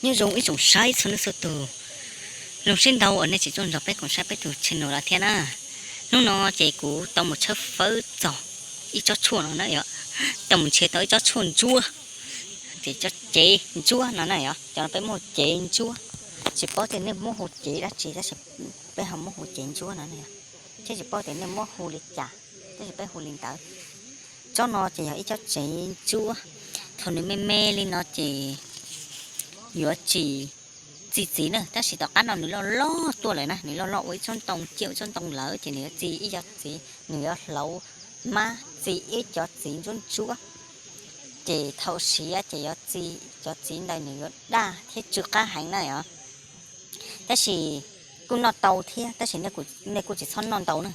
Nyob zoo ib tsoom saib txhua leej txhua tus, zoo siab ntau uas nej tseem tuaj nrog peb koom saib peb tus channel los thiab na. Hnub no ces kuv tau mus tshawb fawb txog ib tsob tshuaj no na yom, tau mus nrhiav tau ib tsob tshuaj ntsuab, ces tsob cev ntsuab no na yom, cov no peb muab hu cev ntsuab. Tsis paub tias nej muab hu cev dab tsi tab sis peb ho muab hu cev ntsuab no na yom, thiab tsis paub tias nej muab hu li cas tab sis peb hu li ntawd. Tsob no ces yog ib tsob cev ntsuab, thaum nws me me li no ces yuav tsis txi txiv na, tab sis tom qab no nws loj loj tuaj lawm na, nws loj loj ua ib tsob ntoo ciaj ua ib tsob ntoo lawm ces nws yuav txi ib co txiv, nws yuav hlauv mab txi ib co txiv ntsuab ntsuab. Ces thaum siav ces yuav txi, cov txiv ntawd nws yuav daj thiab tsw qab heev na yom. Tab sis kuj noj tau thiab tab sis nej kuj tsis txhob noj ntau na.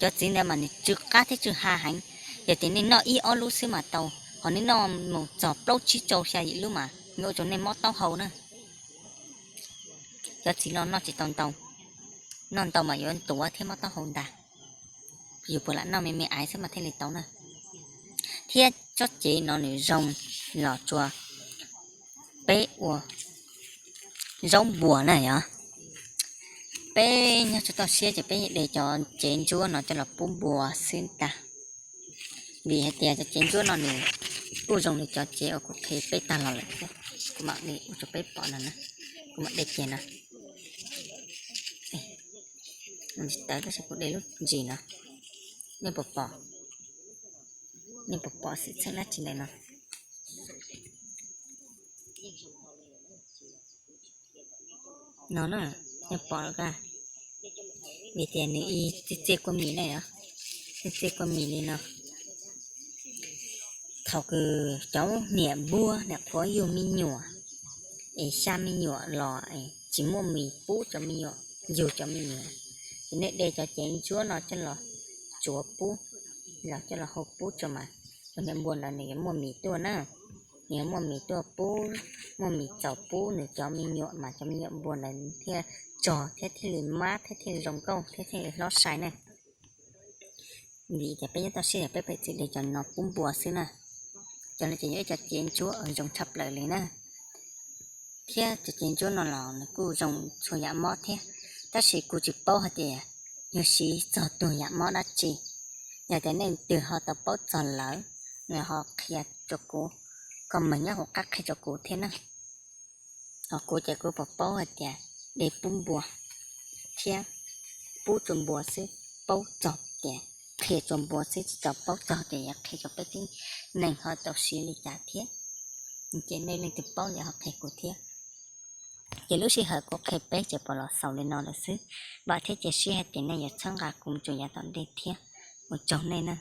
Cov txiv ntawd mas nws tsw qab thiab tsw ha heev, yog tias nej noj ib ob lub xwb mas tau, ho nej noj mus txog plaub tsib rau xya yim lub mas nws ua rau nej mob taub hau na. Cov txiv no noj tsis tau ntau, noj ntau mas yuav ntuav thiab mob taub hau ntag. Yus puas lam noj me me aiv xwb mas thiaj li tau na. Thiab tsob cev no nws zoo los tsuas peb ua zaub npuas na yom. Peb nyob tsis tau siab ces peb de cov cev ntsuab no coj los pub npua xwb ntag. Vim hais tias cov cev ntsuab no nws kuj zoo li cov cev uas kuv qhia peb tag los lawm thiab. Kuv mam de ua rau peb pom no na. Kuv mam de kiag no. Tsis tawv tab sis kuv de lub ntsis no. Nej puas pom? Nej puas pom xwm txheej dab tsi ntawm no? No na, nej pom lawm, vim tias nws ib txia txia kua mis na yom, txia txia kua mis li no. Thaum kws cov niam npua niam qhuav yug me nyuam es xya me nyuam los tsis muaj mis pub cov me nyuam, yug cov me nyuam, ces nej de cov cev ntsuab no coj los tsuav pub, los coj los hau pub rau mas cov niam npua ntawd nws yuav muaj mis tuaj na. Nws yuav muaj mis tuaj pub, muaj mis txaus pub nws cov me nyuam mas cov me nyuam npua ntawd thiaj tsog thiab thiaj li mab thiab thiaj li zoo nkauj thiab thiaj li hlob sai na. Vim tias peb nyob toj siab yog peb pheej txiv de cov no pub npua xwb na. Cov no ces yog ib cov cev ntsuab uas zoo tshaj plaws li na. Thiab cov cev ntsuab no los nws kuj zoo txhua yam mob thiab, tab sis kuv tsis paub hais tias yuav siv txog tug yam mob dab tsi. Yog tias nej leej twg ho tau paub txog lawm, nws ho qhia rau kuv, comment nyob hauv qab qhia rau kuv thiab na. Ho kuv ces kuv puas paub hais tias de pub npua thiab pub rau npua xwb, paub txog ces qhia rau npua xwb, tsis tau paub txog ces yuav qhia rau peb tib neeg ho tau siv li cas thiab. Ces nej leej twg paub ces ho qhia kuv thiab. Ces lub sij hawm kuv qhia peb ces puas los xaus li no lawm xwb. Vam thiab cia siab hais tias nej yuav txhawb nqa kuv mus txog yav tom ntej thiab. Ua tsaug nej na.